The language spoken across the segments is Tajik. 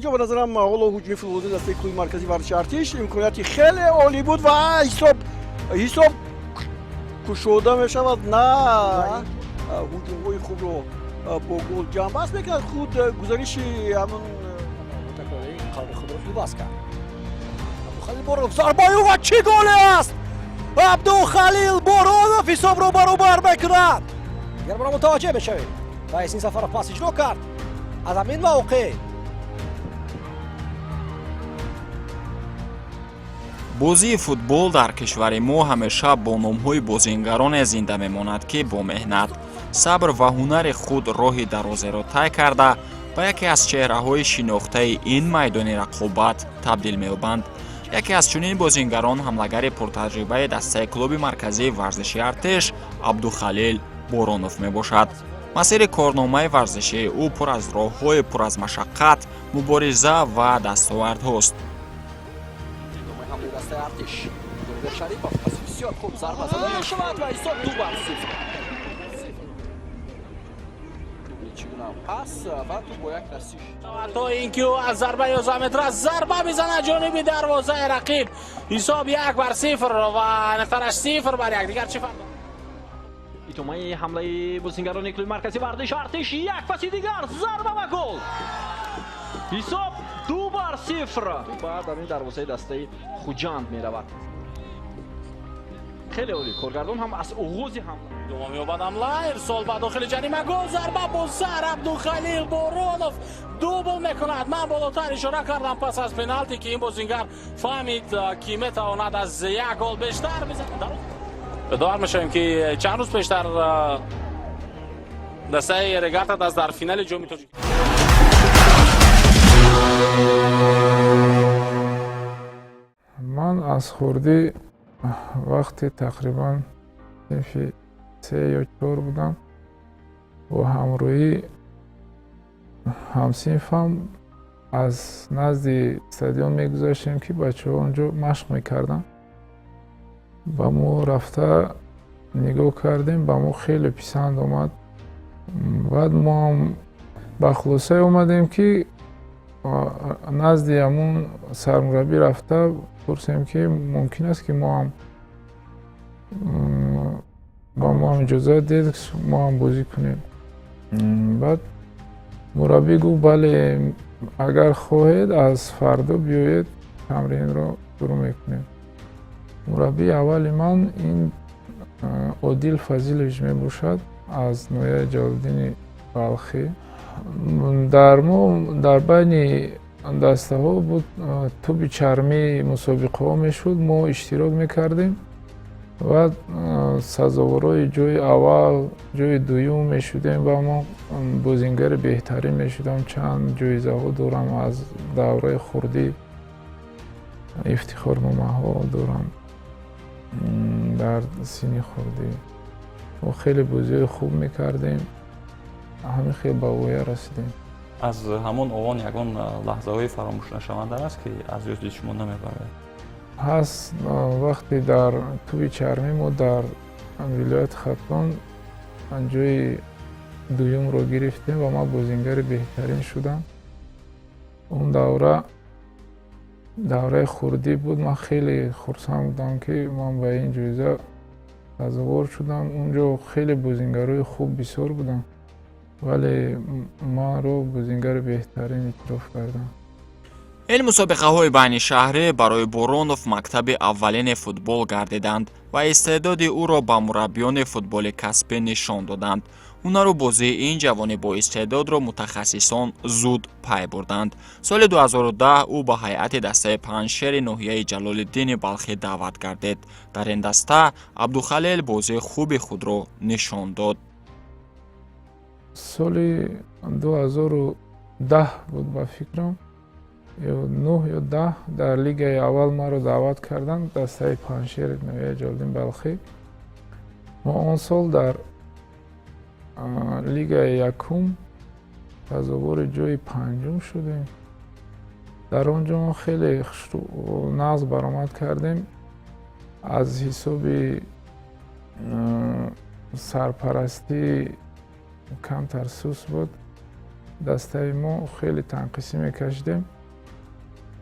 Инҷо ба назарам ҳоло ҳуҷуми футболбозони дастаи клуби марказии варзиши Артиш имконияти хеле олӣ буд ва ҳисоб кушода мешавад. На, ҳуҷумҳои хубро бо гол ҷамъбаст мекунад, худ гузариши ҳамон Такрори қаври худро иваз кард. Абдухалил Боронов, зарбаи ва чӣ голе аст! Абдухалил Боронов ҳисобро баробар мекунад. Дигар бора мутаваҷҷеҳ мешавем ва Эсин Сафаров пас иҷро кард аз ҳамин мавқеъ. Бозии футбол дар кишвари мо ҳамеша бо номҳои бозингароне зинда мемонад, ки бо меҳнат, сабр ва ҳунари худ роҳи дарозеро тай карда, ба яке аз чеҳраҳои шинохтаи ин майдони рақобат табдил меёбанд. Яке аз чунин бозингарон ҳамлагари пуртаҷрибаи дастаи клуби марказии варзиши Артиш Абдухалил Боронов мебошад. Масири корномаи варзишии ӯ пур аз роҳҳои пур аз машаққат, мубориза ва дастовардҳост. Ҳамлаи дастаи Артиш, Шарипов, бисёр хуб зарба зада мешавад ва ҳисоб 2-0. Чӣ гуна пас ва ту бо як расиш то ин ки ӯ аз зарбаи 11 метра зарба мезанад ҷониби дарвозаи рақиб. Ҳисоб 1-0 ва аниқтараш 0-1. Дигар чӣ фарқ? Идомаи ҳамлаи бозингарони клуби марказии варзиши Артиш, як паси дигар, зарба ва гол! Ҳисоб 2-0. Ба даруни дарвозаи дастаи Хуҷанд меравад. Хеле олӣ, коргардон ҳам аз оғози ҳамла. Идома меёбад ҳамла, ирсол ба дохили ҷарима, гол, зарба бо сар, Абдухалил Боронов дубл мекунад. Ман болотар ишора кардам пас аз пеналти, ки ин бозингар фаҳмид, ки метавонад аз як гол бештар бизанад. Ёдовар мешавем, ки чанд рӯз пештар дастаи Регарта даст дар финали ҷоми Тоҷик. Ман аз хурдӣ, вақте тақрибан синфи 3 ё 4 будам, бо ҳамроҳӣ ҳамсинфам аз назди стадион мегузаштем, ки бачаҳо онҷо машқ мекарданд. Ба мо рафта нигоҳ кардем, ба мо хеле писанд омад. Баъд мо ҳам ба хулосае омадем, ки назди ҳамун сармураббӣ рафта пурсем, ки мумкин аст, ки мо ҳам ба мо ҳам иҷозат диҳед, мо ҳам бозӣ кунем. Баъд мураббӣ гуфт: «Бале, агар хоҳед, аз фардо биёед, тамринро шурӯъ мекунем». Мураббии аввали ман ин Одил Фазилович мебошад аз ноҳияи Ҷалолиддини Балхӣ. Дар мо дар байни дастаҳо буд тӯби чармӣ, мусобиқаҳо мешуд, мо иштирок мекардем ва сазоворои ҷои аввал, ҷои дуюм мешудем ва мо бозингари беҳтарин мешудам. Чанд ҷоизаҳо дорам аз давраи хурдӣ, ифтихорномаҳо дорам. Дар синни хурдӣ мо хеле бозиҳои хуб мекардем, ҳамин хел ба воя расидем. Аз ҳамон овон ягон лаҳзаҳои фаромӯшнашаванда аст, ки аз ёди шумо намебарояд? Ҳаст. Вақте дар тӯби чармӣ мо дар вилояти Хатлон ҷои дуюмро гирифтем ва ман бозингари беҳтарин шудам. Он давра давраи хурдӣ буд, ман хеле хурсанд будам, ки ман ба ин ҷоиза сазовор шудам. Он ҷо хеле бозингарои хуб бисёр буданд, вале манро бозингари беҳтарин эътироф карданд. Ин мусобиқаҳои байнишаҳрӣ барои Боронов мактаби аввалини футбол гардиданд ва истеъдоди ӯро ба мураббиёни футболи касбӣ нишон доданд. Ҳунару бозии ин ҷавони боистеъдодро мутахассисон зуд пай бурданд. Соли 2010 ӯ ба ҳайати дастаи Панҷшери ноҳияи Ҷалолиддини Балхӣ даъват гардид. Дар ин даста Абдухалил бозии хуби худро нишон дод. Соли 2010 буд, ба фикрам, ё нӯҳ ё 10, дар лигаи аввал маро даъват карданд дастаи Панҷшери ноҳияи Ҷалолиддин Балхӣ. Мо он сол дар лигаи якум сазовори ҷои панҷум шудем. Дар он ҷо мо хеле нағз баромад кардем. Аз ҳисоби сарпарастӣ камтар сус буд дастаи мо, хеле танқисӣ мекашидем.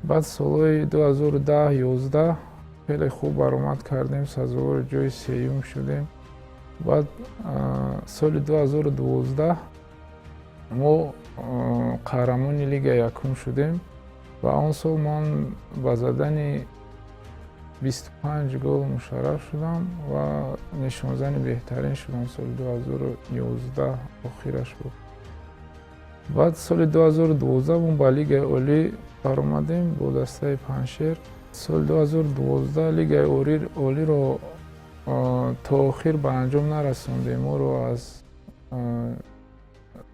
Баъд солҳои 2010, 11 хеле хуб баромад кардем, сазовори ҷои сеюм шудем. Баъд соли 2012 мо қаҳрамони Лигаи якум шудем ва он сол ман ба задани 25 гол мушарраф шудам ва нишонзани беҳтарин шудам. Соли 2011 охираш буд. Баъд соли 2012 мо ба Лигаи Олӣ баромадем бо дастаи Панҷшер. Соли 2012 Лигаи Олиро то охир ба анҷом нарасондем, моро аз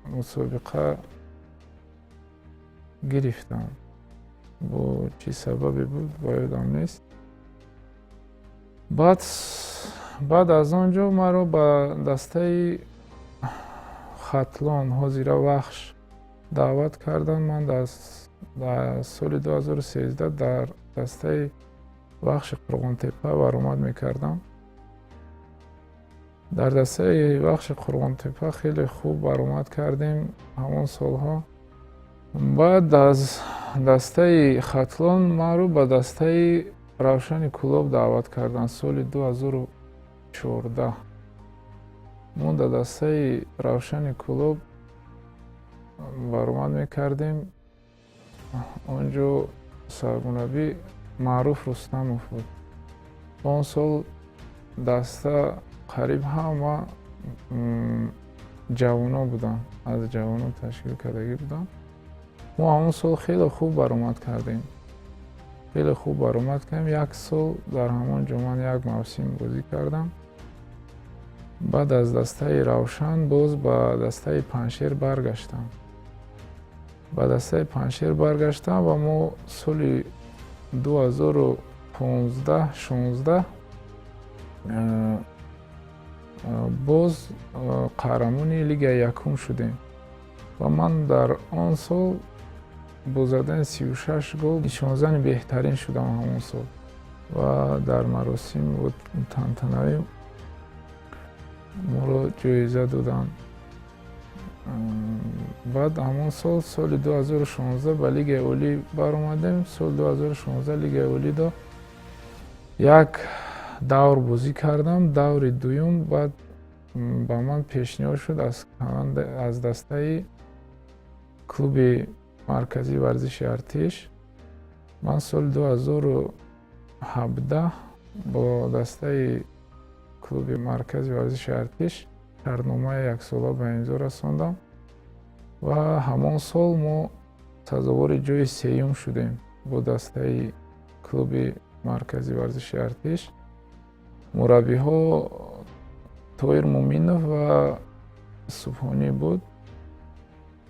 мусобиқа гирифтанд. Бо чӣ сабабе буд, ба ёдам нест. Баъд аз он ҷо маро ба дастаи Хатлон, ҳозира Вахш, даъват карданд. Ман дар соли 2013 дар дастаи Вахши Қурғонтеппа баромад мекардам. Дар дастаи Вахши Қурғонтеппа хеле хуб баромад кардем ҳамон солҳо. Баъд аз дастаи Хатлон маро ба дастаи Равшани Кӯлоб даъват карданд. Соли 2014 мо дар дастаи Равшани Кӯлоб баромад мекардем. Он ҷо сармураббӣ Маъруф Рустамов буд. Он сол даста қариб ҳама ҷавоно буданд, аз ҷавоно ташкил кардагӣ буданд. Мо ҳамон сол хеле хуб баромад кардем, хеле хуб баромад кардем. Як сол дар ҳамон ҷо ман як мавсим бозӣ кардам. Баъд аз дастаи Равшан боз ба дастаи Панҷшер баргаштам. Ба дастаи Панҷшер баргаштам ва мо соли 2015, 16 боз қаҳрамони Лигаи якум шудем ва ман дар он сол бо задани 36 гол нишонзани беҳтарин шудам ҳамон сол ва дар маросим тантанавӣ моро ҷоиза доданд. Баъд ҳамон сол, соли 2016, ба Лигаи Олӣ баромадем. Соли 2016 Лигаи Олидо як давр бозӣ кардам, даври дуюм. Баъд ба ман пешниҳод шуд аз дастаи клуби марказии варзиши Артиш. Ман соли 2017 бо дастаи клуби маркази варзиши Артиш шартномаи яксола ба имзо расондам ва ҳамон сол мо сазовори ҷои сеюм шудем бо дастаи клуби маркази варзиши Артиш. Мураббиҳо Тоир Муминов ва Субҳонӣ буд.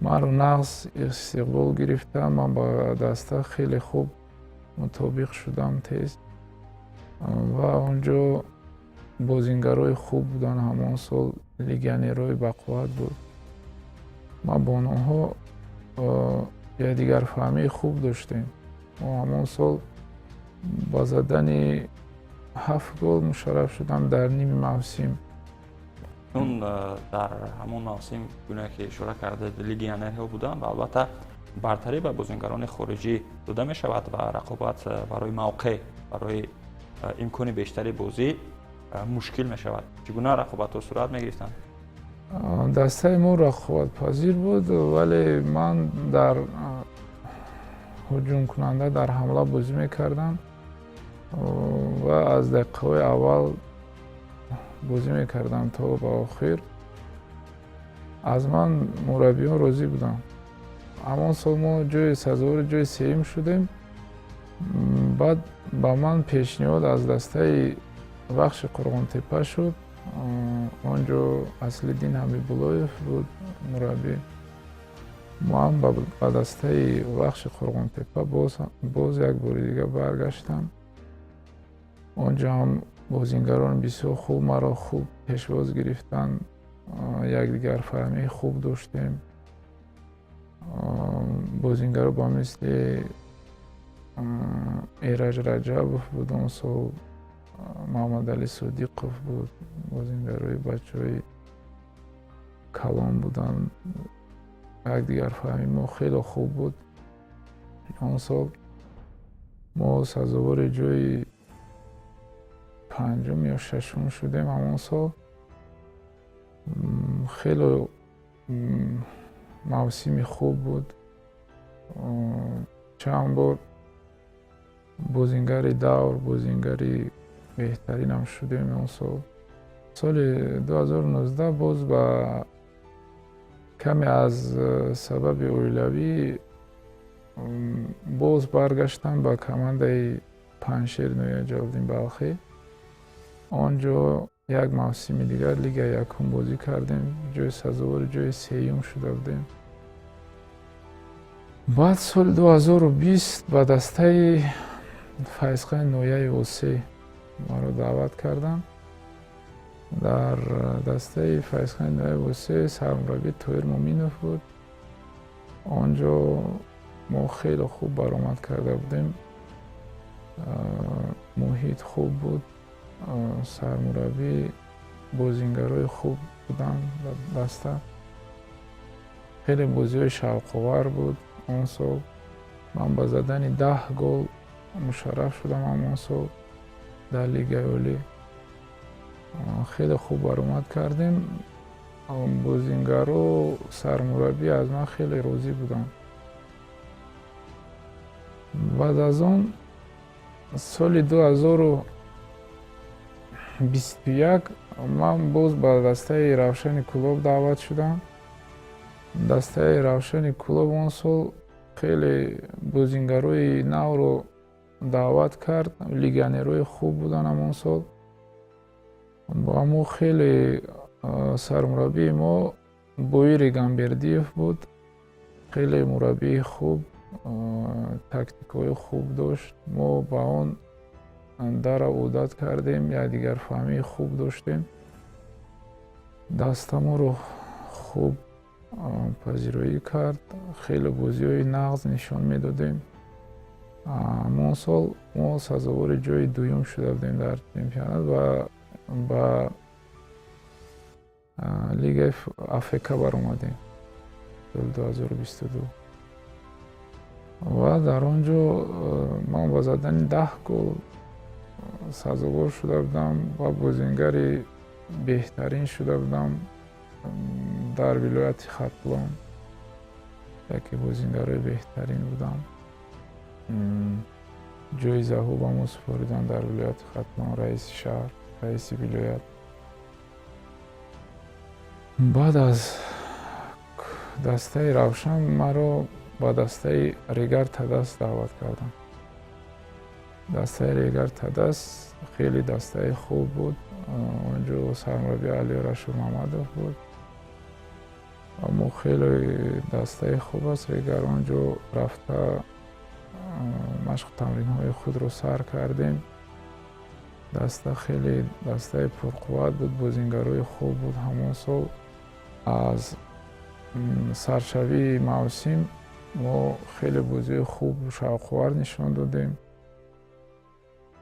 Маро нағз истиқбол гирифтам, ман ба даста хеле хуб мутобиқ шудам тез ва он ҷо бозингарои хуб буданд. Ҳамон сол легионерҳои бақувват буд. Ман бо онҳо якдигарфаҳмии хуб доштем. Мо ҳамон сол ба задани ҳафт гол мушарраф шудам дар ними мавсим. Чун дар ҳамон мавсим, гуна ки ишора кардед, легионерҳо буданд ва албатта бартарӣ ба бозингарони хориҷӣ дода мешавад ва рақобат барои мавқеъ, барои имкони бештари бозӣ мушкил мешавад. Чӣ гуна рақобатҳо сурат мегирифтанд? Дастаи мо рақобатпазир буд, вале ман дар ҳуҷумкунанда, дар ҳамла бозӣ мекардам ва аз дақиқаҳои аввал бозӣ мекардам то ба охир. Аз ман мураббиён розӣ буданд. Ҳамон сол мо ҷои сазовори ҷои сеюм шудем. Баъд ба ман пешниҳод аз дастаи Вахши Қурғонтеппа шуд. Он ҷо Аслиддин Ҳабибуллоев буд мураббӣ. Мо ҳам ба дастаи Вахши Қурғонтеппа боз як бори дига баргаштам. Он ҷо ҳам бозингарони бисёр хуб маро хуб пешвоз гирифтанд, якдигарфаҳмии хуб доштем. Бозингаро ба мисли Эраҷ Раҷабов буд он сол, Муҳаммадалӣ Содиқов буд, бозингарои бачаҳои калон буданд. Якдигарфаҳмии мо хеле хуб буд он сол. Мо сазовори ҷои панҷум ё шашум шудем ҳамон сол. Хеле мавсими хуб буд. Чанд бор бозингари давр, бозингари беҳтаринам шудем он сол. Соли 2019 боз ба каме аз сабаби оилавӣ боз баргаштам ба командаи Панҷшер, ноҳияи Ҷалолиддин Балхӣ. Он ҷо як мавсими дигар лигаи якум бозӣ кардем, ҷои сазовори ҷои сеюм шуда будем. Баъд соли 2020 ба дастаи Файзхани ноҳияи Восеъ маро даъват карданд. Дар дастаи Файзхани ноҳияи Восеъ сармураббӣ Тоҳир Муминов буд. Он ҷо мо хеле хуб баромад карда будем, муҳит хуб буд, сармураббӣ, бозингарои хуб буданд дар даста. Хеле бозиҳои шавқовар буд он сол. Ман ба задани 10 гол мушарраф шудам ҳамон сол дар лигаи олӣ. Хеле хуб баромад кардем. Бозингаро, сармураббӣ аз ман хеле розӣ буданд. Баъд аз он соли 2021 ман боз ба дастаи Равшани Кӯлоб даъват шудам. Дастаи Равшани Кӯлоб он сол хеле бозингарои навро даъват кард, легионерҳои хуб буданд ҳамон сол. Ба мо хеле сармураббии мо Боири Гамбердиев буд, хеле мураббии хуб, тактикҳои хуб дошт. Мо ба он дара одат кардем, якдигарфаҳмии хуб доштем. Дастаморо хуб пазироӣ кард, хеле бозиҳои нағз нишон медодем. Ҳамон сол мо сазовори ҷои дуюм шуда будем дар чемпионат ва ба лигаи АФК баромадем соли 2022. Ва дар он ҷо ман ба задани 10 гол сазовор шуда будам ва бозингари беҳтарин шуда будам дар вилояти Хатлон. Яке бозингарои беҳтарин будам. Ҷоизаҳо ба мо супориданд дар вилояти Хатлон, раиси шаҳр, раиси вилоят. Баъд аз дастаи Равшан маро ба дастаи Регар Тадас даъват карданд. Дастаи Регар Тадас хеле дастаи хуб буд. Он ҷо сармураббӣ Алиёр Ашурмамадов буд. Мо хеле дастаи хуб аст Регар. Он ҷо рафта машқу тамринҳои худро сар кардем. Даста хеле дастаи пурқувват буд, бозингарои хуб буд. Ҳамон сол аз саршавии мавсим мо хеле бозиҳои хубу шавқовар нишон додем.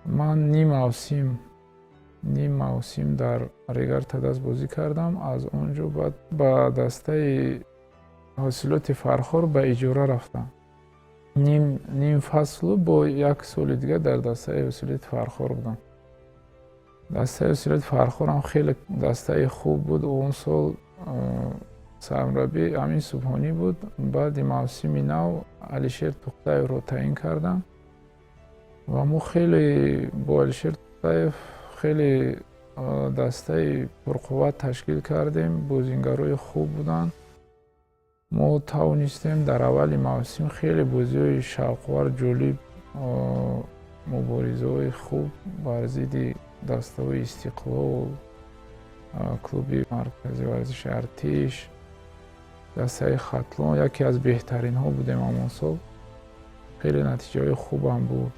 Ман ним мавсим дар Регар Тадас бозӣ кардам. Аз он ҷо баъд ба дастаи Ҳосилоти Фархор ба иҷора рафтам. Ним фаслу бо як соли дигар дар дастаи Ҳосилоти Фархор будам. Дастаи Ҳосилоти Фархорам хеле дастаи хуб буд. Он сол сармураббӣ Амин Субҳонӣ буд. Баъди мавсими нав Алишер Тухтаевро таъин кардам ва мо хеле бо Алишер Тухтаев хеле дастаи пурқувват ташкил кардем. Бозингарои хуб буданд. Мо тавонистем дар аввали мавсим хеле бозиҳои шавқовар, ҷолиб, муборизаҳои хуб бар зидди дастаҳои Истиқлол, клуби маркази варзиши Артиш, дастаи Хатлон, яке аз беҳтаринҳо будем ҳамон сол. Хеле натиҷаҳои хубам буд.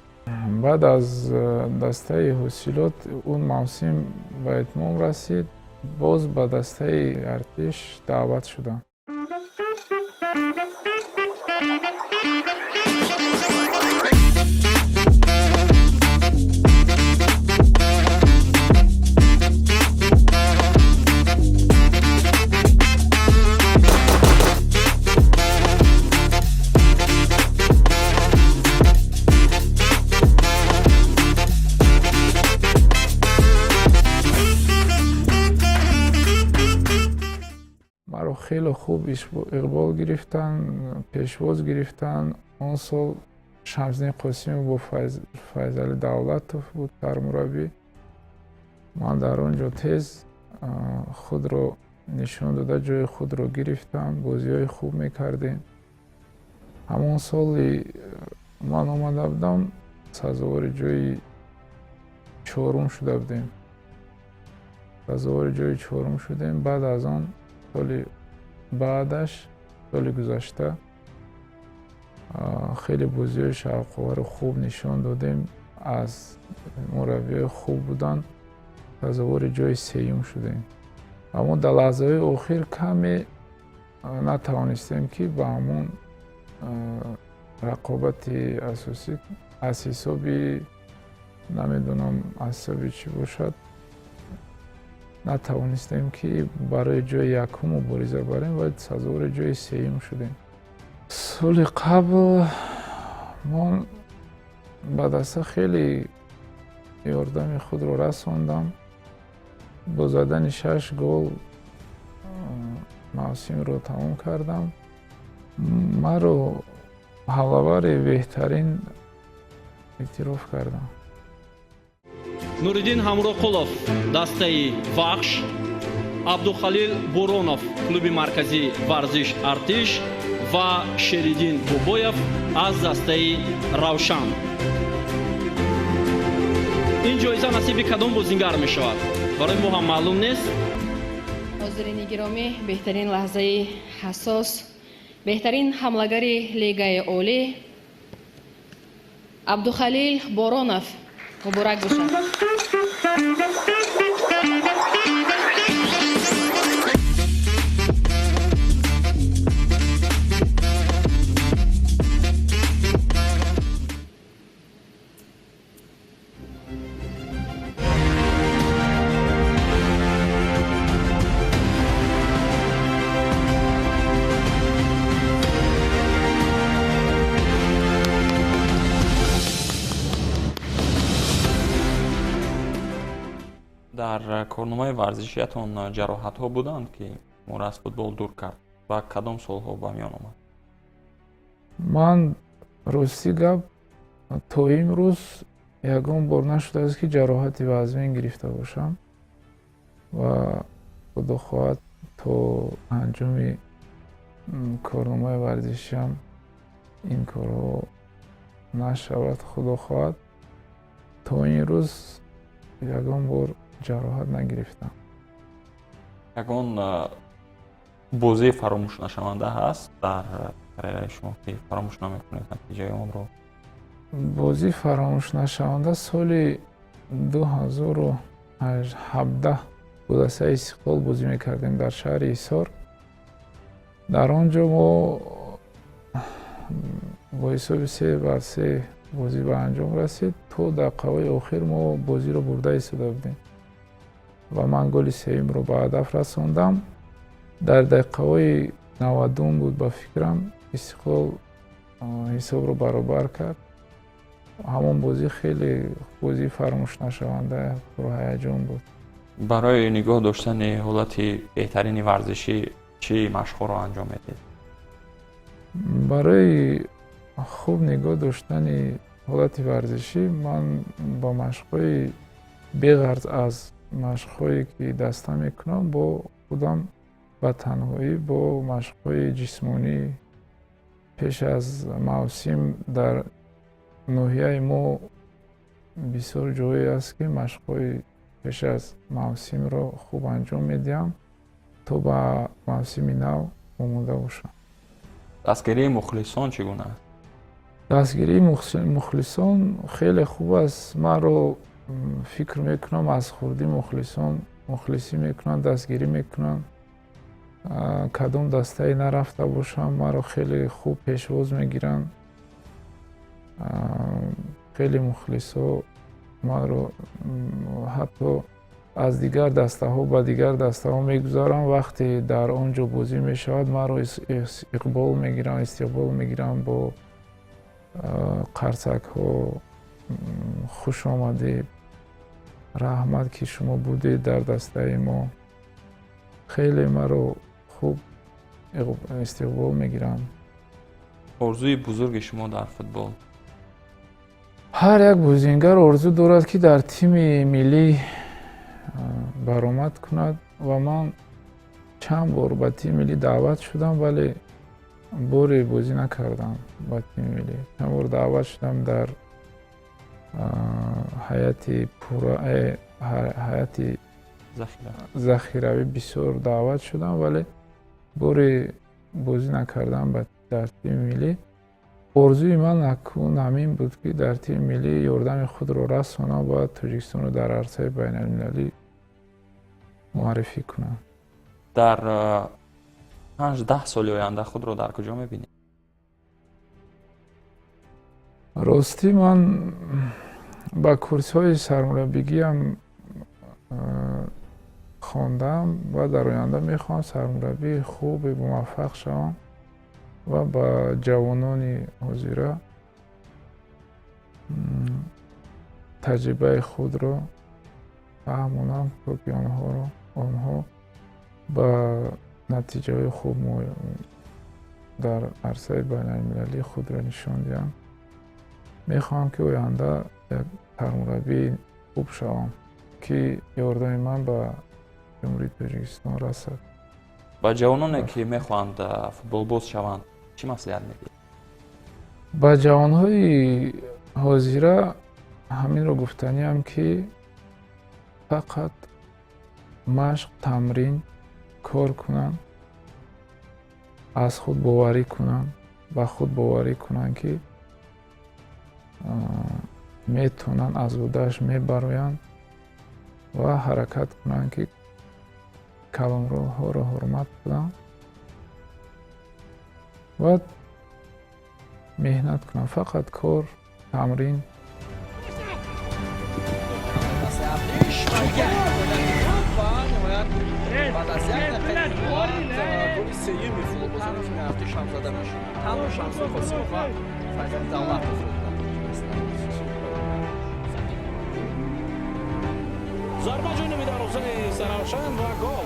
Баъд аз дастаи Ҳосилот он мавсим ба итмом расид, боз ба дастаи Артиш даъват шудам. Хеле хуб иқбол гирифтанд, пешвоз гирифтанд. Он сол Шамсиддин Қосимов бо Файзалӣ Давлатов буд сармураббӣ. Ман дар он ҷо тез худро нишон дода, ҷои худро гирифтам, бозиҳои хуб мекардем. Ҳамон соли ман омада будам, сазовори ҷои чорум шуда будем. Сазовори ҷои чорум шудем. Баъд аз он соли баъдаш, соли гузашта, хеле бозиҳои шавқовару хуб нишон додем. Аз мураббиҳои хуб буданд, сазовори ҷои сеюм шудем. Аммо дар лаҳзаҳои охир каме натавонистем, ки ба ҳамон рақобати асосӣ аз ҳисоби, намедонам, аз ҳисоби чӣ бошад, натавонистем, ки барои ҷои якум мубориза барем ва сазовори ҷои сеюм шудем. Соли қабл ман ба даста хеле ёрдами худро расондам. Бо задани 6 гол мавсимро тамом кардам. Маро ҳамлавари беҳтарин эътироф кардам. Нуриддин Ҳамроқулов, дастаи Вахш, Абдухалил Буронов, клуби марказии варзиш Артиш ва Шериддин Бобоев аз дастаи Равшан. Ин ҷоиза насиби кадом бозингар мешавад? Барои мо ҳам маълум нест. Ҳозирини гиромӣ, беҳтарин лаҳзаи ҳассос, беҳтарин ҳамлагари лигаи олӣ Абдухалил Боронов муборак бошад. Дар корномаи варзишиятон ҷароҳатҳо буданд, ки шуморо аз футбол дур кард ва кадом солҳо ба миён омад? Ман рости гап то имрӯз ягон бор нашудааст, ки ҷароҳати вазмин гирифта бошам ва худо хоҳад то анҷоми корномаи варзишиам ин корҳо нашавад. Худо хоҳад то ин рӯз ягон бор ҷароҳат нагирифтам. Ягон бозии фаромӯшнашаванда ҳаст дар карьераи шумо, ки фаромӯш намекунед натиҷаи онро? Бозии фаромӯшнашаванда соли 2017 бо дастаи Истиқлол бозӣ мекардем дар шаҳри Ҳисор. Дар он ҷо мо бо ҳисоби 3-3 бозӣ ба анҷом расид. То дақиқаҳои охир мо бозиро бурда истода будем ва ман голи сеюмро ба ҳадаф расондам. Дар дақиқаҳои 90 буд ба фикрам, Истиқлол ҳисобро баробар кард. Ҳамон бозӣ хеле бозии фаромӯшнашаванда, пурҳаяҷон буд. Барои нигоҳ доштани ҳолати беҳтарини варзишӣ чӣ машқҳоро анҷом медиҳед? Барои хуб нигоҳ доштани ҳолати варзишӣ ман ба машқҳои беғарз аз машқҳое ки даста мекунам, бо худам ба танҳоӣ бо машқҳои ҷисмонӣ. Пеш аз мавсим дар ноҳияи мо бисёр ҷое аст, ки машқҳои пеш аз мавсимро хуб анҷом медиҳам, то ба мавсими нав омода бошам. Дастгирии мухлисон чӣ гуна аст? Дастгирии мухлисон хеле хуб аст. Маро фикр мекунам, аз хурдӣ мухлисон мухлисӣ мекунанд, дастгирӣ мекунанд. Кадом дастае нарафта бошам, маро хеле хуб пешвоз мегиранд. Хеле мухлисҳо маро ҳатто аз дигар дастаҳо ба дигар дастаҳо мегузарам. Вақте дар он ҷо бозӣ мешавад, маро иқбол мегиранд, истиқбол мегиранд бо қарсакҳо. Хуш омадед, раҳмат, ки шумо будед дар дастаи мо. Хеле маро хуб Истиқбол мегирам. Орзуи бузурги шумо дар футбол? Ҳар як бозингар орзу дорад, ки дар тими миллӣ баромад кунад, ва ман чанд бор ба тими миллӣ даъват шудам, вале боре бозӣ накардам ба тими миллӣ. Чанд бор даъват шудам дар ҳайати пурра, ҳайати захиравӣ бисёр даъват шудам, вале боре бозӣ накардам дар тими миллӣ. Орзуи ман акнун ҳамин буд, ки дар тими миллӣ ёрдами худро расонам ва Тоҷикистонро дар арсаи байналмилалӣ муаррифӣ кунам. Дар 5-10 соли оянда худро дар куҷо мебинед? Ростӣ, ман ба курсҳои сармураббигиам хондам ва дар оянда мехоҳам сармураббии хубе муваффақ шавам ва ба ҷавонони ҳозира таҷрибаи худро фаҳмонам, то ки онҳо ба натиҷаҳои хуб дар арсаи байналмилалӣ худро нишон диҳанд. Мехоҳам, ки оянда як сармураббии хуб шавам, ки ёрдами ман ба Ҷумҳурии Тоҷикистон расад. Ба ҷавононе, ки мехоҳанд футболбоз шаванд, чӣ маслиҳат медиҳед? Ба ҷавонҳои ҳозира ҳаминро гуфтаниам, ки фақат машқ, тамрин, кор кунанд, аз худ боварӣ кунанд, ба худ боварӣ кунанд, ки метавонанд, аз ӯҳдааш мебароянд, ва ҳаракат кунанд, ки калонҳоро ҳурмат кунанд ва меҳнат кунанд. Фақат кор, тамрин. Баъд аз як дақиқаи голи сеюми футболбозони тими Артиш ҳам зада мешуд. Танҳо Шамсур Қосимов ва Файзали Давлатов Зарба ҷониби дарвозаи Заравшан ва гол.